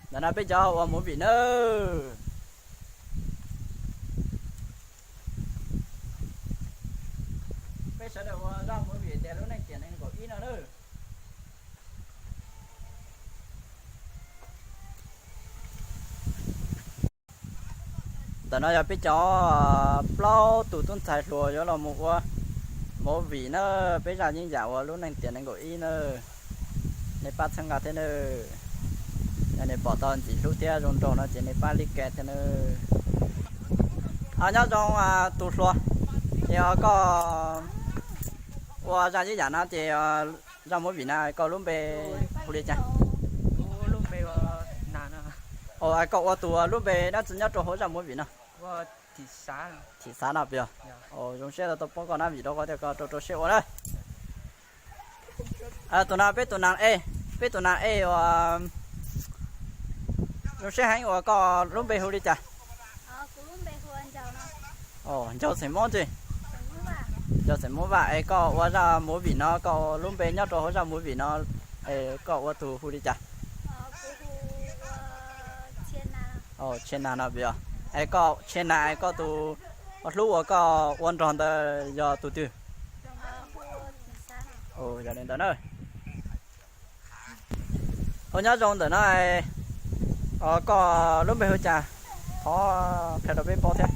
Ntawm no peb cov ua movie nawb. Peb sawv daws ua zaj movie tias lub neej tiam nees nkaum ib no nawb. Ntawm no yog peb cov plaub tus tub ntxhais hluas yuav los mus ua movie na, peb zaj yeeb yam ua lub neej tiam nees nkaum ib na. Nej pab txhawb nqa thiab nawb. Yog nej pom tau ntxim hlub thiab zoo nraug no ces nej pab like thiab nawb. Nyob zoo tus hluas, ces koj ua zaj yeeb yam no ces zaj movie na koj lub npe hu li cas? Koj ua tus lub npe dab tsi nyob rau hauv zaj movie no? Thim Xav no pes. Zoo siab tau paub koj na vim rau qhov tias koj rau rau siab ua na. Tus no peb tus nas e, peb tus nas e uas zoo siab heev uas koj lub npe hu li cas? Ncaug xeem Hmoob tsi? Ncaug xeem Hmoob Vaj es koj ua zaj movie no koj lub npe nyob rau hauv zaj movie no es koj ua tus hu li cas? Tshia Nas no pes. Es koj Tshia Nas es koj tus hlub uas koj ua nrog ntawd yog tus twg? Yog li ntawd na. Ua nyob zoo ntawm no, koj lub npe hu cas? Thov qhia rau peb paub thiab.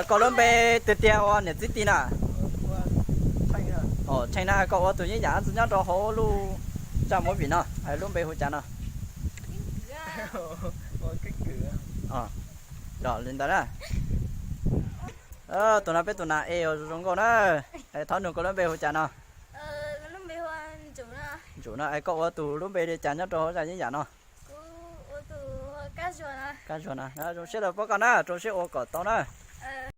Koj lub npe tiag tiag ua niam txiv ti na? Tshee na, koj ua tus yeeb yam dab tsi nyob rau hauv lub zaj movie no, lub npe hu cas no? Yog li ntawd na. Tus no peb tus nas e uas zoo nkauj na. Thov nug koj lub npe hu cas no? Ntsum no es koj ua tus lub npe li cas nyob rau hauv zaj yeeb yam no? Kab Zuag no, zoo siab tau paub koj na, rau siab ua kom tau na.